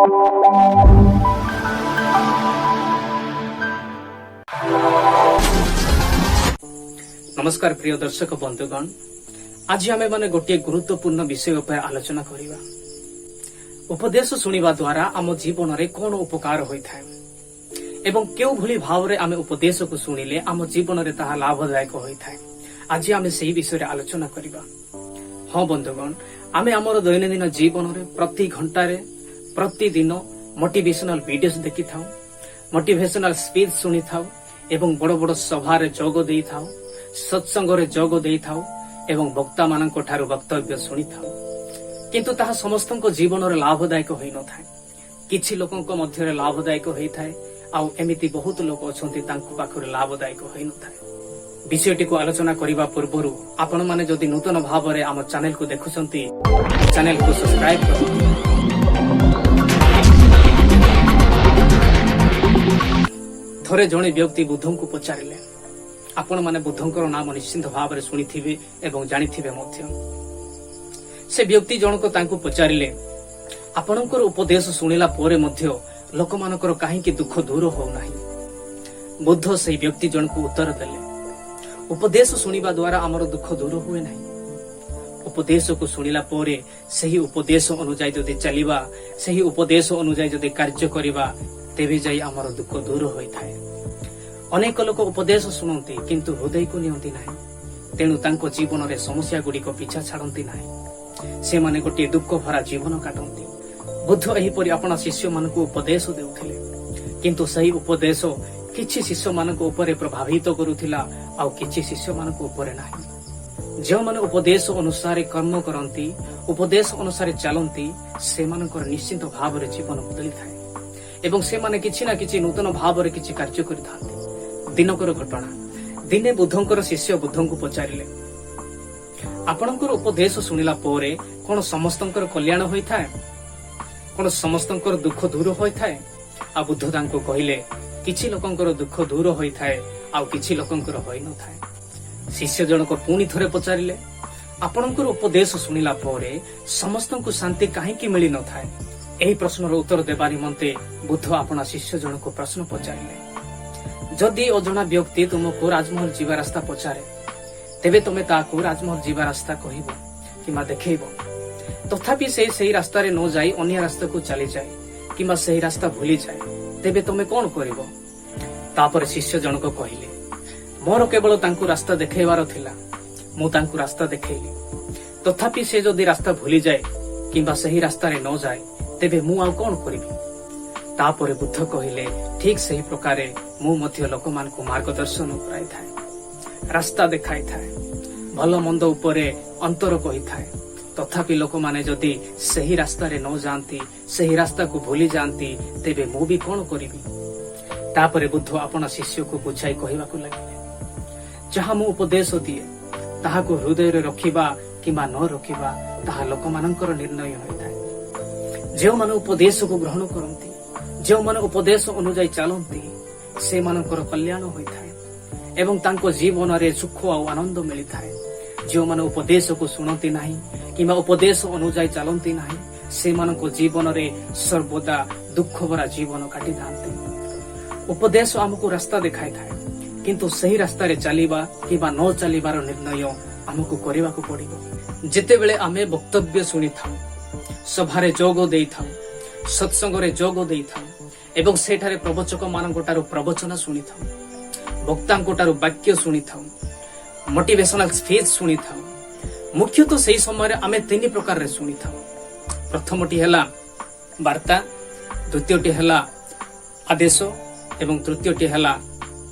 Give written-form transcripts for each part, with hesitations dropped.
ନମସ୍କାର ପ୍ରିୟ ଦର୍ଶକ ବନ୍ଧୁଗଣ, ଆଜି ଆମେ ମାନେ ଗୋଟିଏ ଗୁରୁତ୍ୱପୂର୍ଣ୍ଣ ବିଷୟ ଉପରେ ଆଲୋଚନା କରିବା। ଉପଦେଶ ଶୁଣିବା ଦ୍ୱାରା ଆମ ଜୀବନରେ କଣ ଉପକାର ହୋଇଥାଏ ଏବଂ କେଉଁଭଳି ଭାବରେ ଆମେ ଉପଦେଶକୁ ଶୁଣିଲେ ଆମ ଜୀବନରେ ତାହା ଲାଭଦାୟକ ହୋଇଥାଏ, ଆଜି ଆମେ ସେହି ବିଷୟରେ ଆଲୋଚନା କରିବା। ହଁ ବନ୍ଧୁଗଣ, ଆମେ ଆମର ଦୈନନ୍ଦିନ ଜୀବନରେ ପ୍ରତି ଘଣ୍ଟାରେ ପ୍ରତିଦିନ ମୋଟିଭେସନାଲ ଭିଡିଓସ୍ ଦେଖିଥାଉ, ମୋଟିଭେସନାଲ ସ୍ପିଚ୍ ଶୁଣିଥାଉ ଏବଂ ବଡ ବଡ ସଭାରେ ଯୋଗ ଦେଇଥାଉ, ସତ୍ସଙ୍ଗରେ ଯୋଗ ଦେଇଥାଉ ଏବଂ ବକ୍ତାମାନଙ୍କ ଠାରୁ ବକ୍ତବ୍ୟ ଶୁଣିଥାଉ। କିନ୍ତୁ ତାହା ସମସ୍ତଙ୍କ ଜୀବନରେ ଲାଭଦାୟକ ହୋଇନଥାଏ। କିଛି ଲୋକଙ୍କ ମଧ୍ୟରେ ଲାଭଦାୟକ ହୋଇଥାଏ ଆଉ ଏମିତି ବହୁତ ଲୋକ ଅଛନ୍ତି, ତାଙ୍କ ପାଖରେ ଲାଭଦାୟକ ହୋଇନଥାଏ। ବିଷୟଟିକୁ ଆଲୋଚନା କରିବା ପୂର୍ବରୁ ଆପଣମାନେ ଯଦି ନୂତନ ଭାବରେ ଆମ ଚ୍ୟାନେଲକୁ ଦେଖୁଛନ୍ତି, ଚ୍ୟାନେଲକୁ ସବସ୍କ୍ରାଇବ କରନ୍ତୁ। ଥରେ ଜଣେ ବ୍ୟକ୍ତି ବୁଦ୍ଧଙ୍କୁ ପଚାରିଲେ। ଆପଣମାନେ ବୁଦ୍ଧଙ୍କର ନାମ ନିଶ୍ଚିତ ଭାବରେ ଶୁଣିଥିବେ ଏବଂ ଜାଣିଥିବେ ମଧ୍ୟ। ସେ ବ୍ୟକ୍ତି ଜଣକ ତାଙ୍କୁ ପଚାରିଲେ, ଆପଣଙ୍କର ଉପଦେଶ ଶୁଣିଲା ପରେ ମଧ୍ୟ ଲୋକମାନଙ୍କର କାହିଁକି ଦୁଃଖ ଦୂର ହଉନାହିଁ? ବୁଦ୍ଧ ସେହି ବ୍ୟକ୍ତି ଜଣକୁ ଉତ୍ତର ଦେଲେ, ଉପଦେଶ ଶୁଣିବା ଦ୍ୱାରା ଆମର ଦୁଃଖ ଦୂର ହୁଏ ନାହିଁ। ଉପଦେଶକୁ ଶୁଣିଲା ପରେ ସେହି ଉପଦେଶ ଅନୁଯାୟୀ ଯଦି ଚାଲିବା, ସେହି ଉପଦେଶ ଅନୁଯାୟୀ ଯଦି କାର୍ଯ୍ୟ କରିବା, ତେବେ ଯାଇ ଆମର ଦୁଃଖ ଦୂର ହୋଇଥାଏ। ଅନେକ ଲୋକ ଉପଦେଶ ଶୁଣନ୍ତି, କିନ୍ତୁ ହୃଦୟକୁ ନିଅନ୍ତି ନାହିଁ। ତେଣୁ ତାଙ୍କ ଜୀବନରେ ସମସ୍ୟା ଗୁଡ଼ିକ ପିଛା ଛାଡ଼ନ୍ତି ନାହିଁ। ସେମାନେ ଗୋଟିଏ ଦୁଃଖ ଭରା ଜୀବନ କାଟନ୍ତି। ବୁଦ୍ଧ ଏହିପରି ଆପଣା ଶିଷ୍ୟମାନଙ୍କୁ ଉପଦେଶ ଦେଉଥିଲେ, କିନ୍ତୁ ସେହି ଉପଦେଶ କିଛି ଶିଷ୍ୟମାନଙ୍କ ଉପରେ ପ୍ରଭାବିତ କରୁଥିଲା ଆଉ କିଛି ଶିଷ୍ୟମାନଙ୍କ ଉପରେ ନାହିଁ। ଯେଉଁମାନେ ଉପଦେଶ ଅନୁସାରେ କର୍ମ କରନ୍ତି, ଉପଦେଶ ଅନୁସାରେ ଚାଲନ୍ତି, ସେମାନଙ୍କର ନିଶ୍ଚିତ ଭାବରେ ଜୀବନ ବଦଳିଥାଏ ଏବଂ ସେମାନେ କିଛି ନା କିଛି ନୂତନ ଭାବରେ କିଛି କାର୍ଯ୍ୟ କରିଥାନ୍ତି। ଦିନକର ଘଟଣା, ଦିନେ ବୁଦ୍ଧଙ୍କର ଶିଷ୍ୟ ବୁଦ୍ଧଙ୍କୁ ପଚାରିଲେ, ଆପଣଙ୍କର ଉପଦେଶ ଶୁଣିଲା ପରେ କଣ ସମସ୍ତଙ୍କର କଲ୍ୟାଣ ହୋଇଥାଏ? କଣ ସମସ୍ତଙ୍କର ଦୁଃଖ ଦୂର ହୋଇଥାଏ? ଆଉ ବୁଦ୍ଧ ତାଙ୍କୁ କହିଲେ, କିଛି ଲୋକଙ୍କର ଦୁଃଖ ଦୂର ହୋଇଥାଏ ଆଉ କିଛି ଲୋକଙ୍କର ହୋଇନଥାଏ। ଶିଷ୍ୟ ଜଣକ ପୁଣି ଥରେ ପଚାରିଲେ, ଆପଣଙ୍କର ଉପଦେଶ ଶୁଣିଲା ପରେ ସମସ୍ତଙ୍କୁ ଶାନ୍ତି କାହିଁକି ମିଳିନଥାଏ? ଏହି ପ୍ରଶ୍ନର ଉତ୍ତର ଦେବା ନିମନ୍ତେ ବୁଦ୍ଧ ଆପଣା ଶିଷ୍ୟ ଜଣକୁ ପ୍ରଶ୍ନ ପଚାରିଲେ, ଯଦି ଅଜଣା ବ୍ୟକ୍ତି ତୁମକୁ ରାଜମହଲ ଯିବା ରାସ୍ତା ପଚାରେ, ତେବେ ତୁମେ ତାକୁ ରାଜମହଲ ଯିବା ରାସ୍ତା କହିବ କିମ୍ବା ଦେଖେଇବ। ତଥାପି ସେ ସେହି ରାସ୍ତାରେ ନ ଯାଇ ଅନ୍ୟ ରାସ୍ତାକୁ ଚାଲିଯାଏ କିମ୍ବା ସେହି ରାସ୍ତା ଭୁଲିଯାଏ, ତେବେ ତୁମେ କଣ କରିବ? ତାପରେ ଶିଷ୍ୟ ଜଣକ କହିଲେ, ମୋର କେବଳ ତାଙ୍କୁ ରାସ୍ତା ଦେଖେଇବାର ଥିଲା। ମୁଁ ତାଙ୍କୁ ରାସ୍ତା ଦେଖେଇଲି। ତଥାପି ସେ ଯଦି ରାସ୍ତା ଭୁଲିଯାଏ କିମ୍ବା ସେହି ରାସ୍ତାରେ ନ ଯାଏ, ତେବେ ମୁଁ ଆଉ କଣ କରିବି? ତାପରେ ବୁଦ୍ଧ କହିଲେ, ଠିକ ସେହି ପ୍ରକାରେ ମୁଁ ମଧ୍ୟ ଲୋକମାନଙ୍କୁ ମାର୍ଗଦର୍ଶନ କରାଇଥାଏ, ରାସ୍ତା ଦେଖାଇଥାଏ, ଭଲ ମନ୍ଦ ଉପରେ ଅନ୍ତର କହିଥାଏ। ତଥାପି ଲୋକମାନେ ଯଦି ସେହି ରାସ୍ତାରେ ନ ଯାଆନ୍ତି, ସେହି ରାସ୍ତାକୁ ଭୁଲି ଯାଆନ୍ତି, ତେବେ ମୁଁ ବି କଣ କରିବି? ତାପରେ ବୁଦ୍ଧ ଆପଣା ଶିଷ୍ୟକୁ ବୁଝାଇ କହିବାକୁ ଲାଗିଲେ, ଯାହା ମୁଁ ଉପଦେଶ ଦିଏ, ତାହାକୁ ହୃଦୟରେ ରଖିବା କିମ୍ବା ନ ରଖିବା, ତାହା ଲୋକମାନଙ୍କର ନିର୍ଣ୍ଣୟ ହୋଇଥାଏ। ଯେଉଁମାନେ ଉପଦେଶକୁ ଗ୍ରହଣ କରନ୍ତି, ଯେଉଁମାନେ ଉପଦେଶ ଅନୁଯାୟୀ ଚାଲନ୍ତି, ସେମାନଙ୍କର କଲ୍ୟାଣ ହୋଇଥାଏ ଏବଂ ତାଙ୍କ ଜୀବନରେ ସୁଖ ଆଉ ଆନନ୍ଦ ମିଳିଥାଏ। ଯେଉଁମାନେ ଉପଦେଶକୁ ଶୁଣନ୍ତି ନାହିଁ କିମ୍ବା ଉପଦେଶ ଅନୁଯାୟୀ ଚାଲନ୍ତି ନାହିଁ, ସେମାନଙ୍କ ଜୀବନରେ ସର୍ବଦା ଦୁଃଖ ଭରା ଜୀବନ କାଟିଥାନ୍ତି। ଉପଦେଶ ଆମକୁ ରାସ୍ତା ଦେଖାଇଥାଏ, କିନ୍ତୁ ସେହି ରାସ୍ତାରେ ଚାଲିବା କିମ୍ବା ନ ଚାଲିବାର ନିର୍ଣ୍ଣୟ ଆମକୁ କରିବାକୁ ପଡ଼ିବ। ଯେତେବେଳେ ଆମେ ବକ୍ତବ୍ୟ ଶୁଣିଥାଉ, ସଭାରେ ଯୋଗ ଦେଇଥାଉ, ସତ୍ସଙ୍ଗରେ ଯୋଗ ଦେଇଥାଉ ଏବଂ ସେଠାରେ ପ୍ରବଚକ ମାନଙ୍କ ଠାରୁ ପ୍ରବଚନ ଶୁଣିଥାଉ, ବକ୍ତାଙ୍କ ଠାରୁ ବାକ୍ୟ ଶୁଣିଥାଉ, ମୋଟିଭେସନାଲ ସ୍ପିଚ୍ ଶୁଣିଥାଉ, ମୁଖ୍ୟତଃ ସେହି ସମୟରେ ଆମେ ତିନି ପ୍ରକାରରେ ଶୁଣିଥାଉ। ପ୍ରଥମଟି ହେଲା ବାର୍ତ୍ତା, ଦ୍ୱିତୀୟଟି ହେଲା ଆଦେଶ ଏବଂ ତୃତୀୟଟି ହେଲା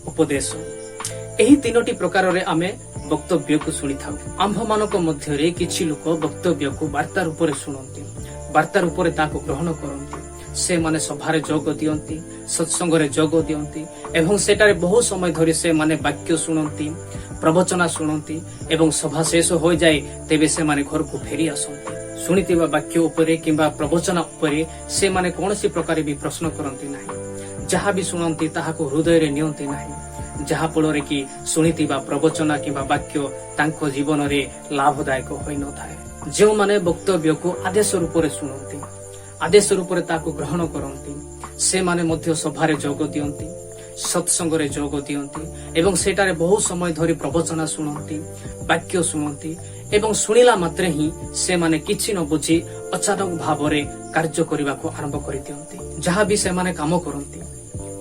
ଉପଦେଶ। ଏହି ତିନୋଟି ପ୍ରକାରରେ ଆମେ ବକ୍ତବ୍ୟକୁ ଶୁଣିଥାଉ। ଆମ୍ଭମାନଙ୍କ ମଧ୍ୟରେ କିଛି ଲୋକ ବକ୍ତବ୍ୟକୁ ବାର୍ତ୍ତା ରୂପରେ ଶୁଣନ୍ତି, ବାର୍ତ୍ତା ରୂପରେ ତାକୁ ଗ୍ରହଣ କରନ୍ତି। ସେମାନେ ସଭାରେ ଯୋଗ ଦିଅନ୍ତି, ସତ୍ସଙ୍ଗରେ ଯୋଗ ଦିଅନ୍ତି ଏବଂ ସେଠାରେ ବହୁ ସମୟ ଧରି ସେମାନେ ବାକ୍ୟ ଶୁଣନ୍ତି, ପ୍ରବଚନା ଶୁଣନ୍ତି ଏବଂ ସଭା ଶେଷ ହୋଇଯାଏ, ତେବେ ସେମାନେ ଘରକୁ ଫେରି ଆସନ୍ତି। ଶୁଣିଥିବା ବାକ୍ୟ ଉପରେ କିମ୍ବା ପ୍ରବଚନା ଉପରେ ସେମାନେ କୌଣସି ପ୍ରକାର ବି ପ୍ରଶ୍ନ କରନ୍ତି ନାହିଁ। ଯାହା ବି ଶୁଣନ୍ତି, ତାହାକୁ ହୃଦୟରେ ନିଅନ୍ତି ନାହିଁ, ଯାହା ଫଳରେ କି ଶୁଣିଥିବା ପ୍ରବଚନା କିମ୍ବା ବାକ୍ୟ ତାଙ୍କ ଜୀବନରେ ଲାଭଦାୟକ ହୋଇନଥାଏ। ଯେଉଁମାନେ ବକ୍ତବ୍ୟକୁ ଆଦେଶ ରୂପରେ ଶୁଣନ୍ତି, ଆଦେଶ ରୂପରେ ତାକୁ ଗ୍ରହଣ କରନ୍ତି, ସେମାନେ ମଧ୍ୟ ସଭାରେ ଯୋଗ ଦିଅନ୍ତି, ସତ୍ସଙ୍ଗରେ ଯୋଗ ଦିଅନ୍ତି ଏବଂ ସେଠାରେ ବହୁ ସମୟ ଧରି ପ୍ରବଚନ ଶୁଣନ୍ତି, ବାକ୍ୟ ଶୁଣନ୍ତି ଏବଂ ଶୁଣିଲା ମାତ୍ରେ ହିଁ ସେମାନେ କିଛି ନ ବୁଝି ଅଚାନକ ଭାବରେ କାର୍ଯ୍ୟ କରିବାକୁ ଆରମ୍ଭ କରିଦିଅନ୍ତି। ଯାହା ବି ସେମାନେ କାମ କରନ୍ତି,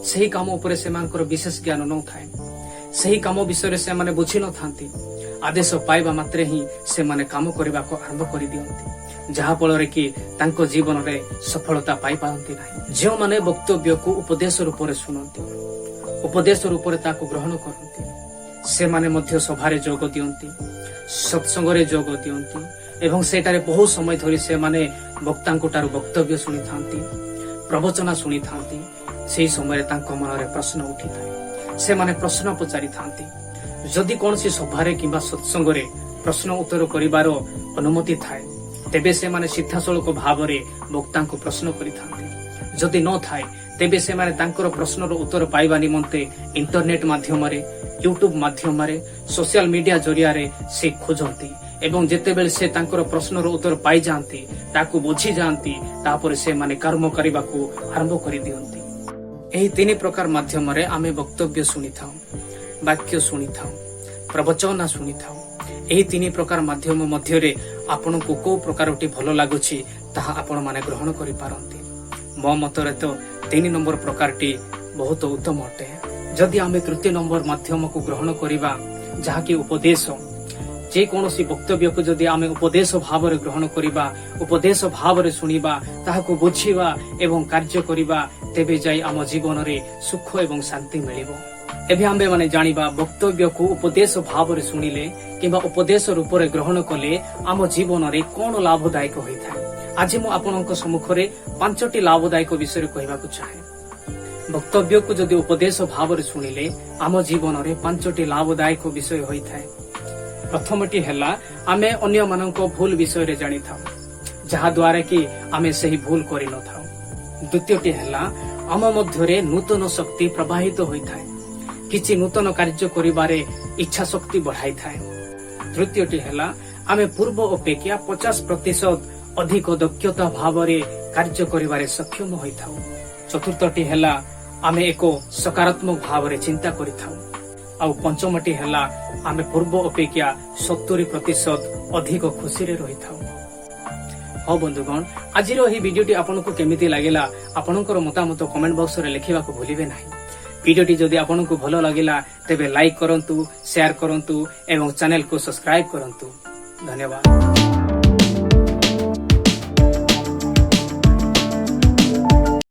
ସେହି କାମ ଉପରେ ସେମାନଙ୍କର ବିଶେଷ ଜ୍ଞାନ ନଥାଏ, ସେହି କାମ ବିଷୟରେ ସେମାନେ ବୁଝି ନଥାନ୍ତି। ଆଦେଶ ପାଇବା ମାତ୍ରେ ହିଁ ସେମାନେ କାମ କରିବାକୁ ଆରମ୍ଭ କରିଦିଅନ୍ତି, ଯାହା ଫଳରେ କି ତାଙ୍କ ଜୀବନରେ ସଫଳତା ପାଇପାରନ୍ତି ନାହିଁ। ଯେଉଁମାନେ ବକ୍ତବ୍ୟକୁ ଉପଦେଶ ରୂପରେ ଶୁଣନ୍ତି, ଉପଦେଶ ରୂପରେ ତାକୁ ଗ୍ରହଣ କରନ୍ତି, ସେମାନେ ମଧ୍ୟ ସଭାରେ ଯୋଗ ଦିଅନ୍ତି, ସତ୍ସଙ୍ଗରେ ଯୋଗ ଦିଅନ୍ତି ଏବଂ ସେଠାରେ ବହୁ ସମୟ ଧରି ସେମାନେ ବକ୍ତାଙ୍କ ଠାରୁ ବକ୍ତବ୍ୟ ଶୁଣିଥାନ୍ତି, ପ୍ରବଚନ ଶୁଣିଥାନ୍ତି। ସେହି ସମୟରେ ତାଙ୍କ ମନରେ ପ୍ରଶ୍ନ ଉଠିଥାଏ, ସେମାନେ ପ୍ରଶ୍ନ ପଚାରିଥାନ୍ତି। ଯଦି କୌଣସି ସଭାରେ କିମ୍ବା ସତ୍ସଙ୍ଗରେ ପ୍ରଶ୍ନ ଉତ୍ତର କରିବାର ଅନୁମତି ଥାଏ, ତେବେ ସେମାନେ ସିଧାସଳଖ ଭାବରେ ବକ୍ତାଙ୍କୁ ପ୍ରଶ୍ନ କରିଥାନ୍ତି। ଯଦି ନଥାଏ, ତେବେ ସେମାନେ ତାଙ୍କର ପ୍ରଶ୍ନର ଉତ୍ତର ପାଇବା ନିମନ୍ତେ ଇଣ୍ଟରନେଟ ମାଧ୍ୟମରେ, ୟୁଟ୍ୟୁବ ମାଧ୍ୟମରେ, ସୋସିଆଲ ମିଡିଆ ଜରିଆରେ ସେ ଖୋଜନ୍ତି ଏବଂ ଯେତେବେଳେ ସେ ତାଙ୍କର ପ୍ରଶ୍ନର ଉତ୍ତର ପାଇଯାଆନ୍ତି, ତାକୁ ବୁଝିଯାଆନ୍ତି, ତାପରେ ସେମାନେ କର୍ମ କରିବାକୁ ଆରମ୍ଭ କରିଦିଅନ୍ତି। ଏହି ତିନି ପ୍ରକାର ମାଧ୍ୟମରେ ଆମେ ବକ୍ତବ୍ୟ ଶୁଣିଥାଉ, ବାକ୍ୟ ଶୁଣିଥାଉ, ପ୍ରବଚନ ଶୁଣିଥାଉ। ଏହି ତିନି ପ୍ରକାର ମାଧ୍ୟମ ମଧ୍ୟରେ ଆପଣଙ୍କୁ କୋଉ ପ୍ରକାରଟି ଭଲ ଲାଗୁଛି, ତାହା ଆପଣମାନେ ଗ୍ରହଣ କରିପାରନ୍ତି। ମୋ ମତରେ ତ ତିନି ନମ୍ବର ପ୍ରକାରଟି ବହୁତ ଉତ୍ତମ ଅଟେ। ଯଦି ଆମେ ତୃତୀୟ ନମ୍ବର ମାଧ୍ୟମକୁ ଗ୍ରହଣ କରିବା, ଯାହାକି ଉପଦେଶ, ଯେକୌଣସି ବକ୍ତବ୍ୟକୁ ଯଦି ଆମେ ଉପଦେଶ ଭାବରେ ଗ୍ରହଣ କରିବା, ଉପଦେଶ ଭାବରେ ଶୁଣିବା, ତାହାକୁ ବୁଝିବା ଏବଂ କାର୍ଯ୍ୟ କରିବା, ତେବେ ଯାଇ ଆମ ଜୀବନରେ ସୁଖ ଏବଂ ଶାନ୍ତି ମିଳିବ। ଏବେ ଆମ୍ଭେମାନେ ଜାଣିବା, ବକ୍ତବ୍ୟକୁ ଉପଦେଶ ଭାବରେ ଶୁଣିଲେ କିମ୍ବା ଉପଦେଶ ରୂପରେ ଗ୍ରହଣ କଲେ ଆମ ଜୀବନରେ କଣ ଲାଭଦାୟକ ହୋଇଥାଏ। ଆଜି ମୁଁ ଆପଣଙ୍କ ସମ୍ମୁଖରେ ପାଞ୍ଚଟି ଲାଭଦାୟକ ବିଷୟରେ କହିବାକୁ ଚାହେଁ। ବକ୍ତବ୍ୟକୁ ଯଦି ଉପଦେଶ ଭାବରେ ଶୁଣିଲେ ଆମ ଜୀବନରେ ପାଞ୍ଚଟି ଲାଭଦାୟକ ବିଷୟ ହୋଇଥାଏ। ପ୍ରଥମଟି ହେଲା, ଆମେ ଅନ୍ୟମାନଙ୍କ ଭୁଲ ବିଷୟରେ ଜାଣିଥାଉ, ଯାହାଦ୍ୱାରା କି ଆମେ ସେହି ଭୁଲ କରିନଥାଉ। ଦ୍ୱିତୀୟଟି ହେଲା, ଆମ ମଧ୍ୟରେ ନୂତନ ଶକ୍ତି ପ୍ରବାହିତ ହୋଇଥାଏ, କିଛି ନୂତନ କାର୍ଯ୍ୟ କରିବାରେ ଇଚ୍ଛା ଶକ୍ତି ବଢାଇଥାଏ। ତୃତୀୟଟି ହେଲା, ଆମେ ପୂର୍ବ ଅପେକ୍ଷା 50% ଅଧିକ ଦକ୍ଷତା ଭାବରେ କାର୍ଯ୍ୟ କରିବାରେ ସକ୍ଷମ ହୋଇଥାଉ। ଚତୁର୍ଥଟି ହେଲା, ଆମେ ଏକ ସକାରାତ୍ମକ ଭାବରେ ଚିନ୍ତା କରିଥାଉ। ଆଉ ପଞ୍ଚମଟି ହେଲା, ଆମେ ପୂର୍ବ ଅପେକ୍ଷା 70% ଅଧିକ ଖୁସିରେ ରହିଥାଉ। ହଉ ବନ୍ଧୁଗଣ, ଆଜିର ଏହି ଭିଡିଓଟି ଆପଣଙ୍କୁ କେମିତି ଲାଗିଲା, ଆପଣଙ୍କର ମତାମତ କମେଣ୍ଟ ବକ୍ସରେ ଲେଖିବାକୁ ଭୁଲିବେ ନାହିଁ। ଭିଡିଓଟି ଯଦି ଆପଣଙ୍କୁ ଭଲ ଲାଗିଲା, ତେବେ ଲାଇକ୍ କରନ୍ତୁ, ସେୟାର କରନ୍ତୁ ଏବଂ ଚ୍ୟାନେଲକୁ ସବସ୍କ୍ରାଇବ କରନ୍ତୁ। ଧନ୍ୟବାଦ।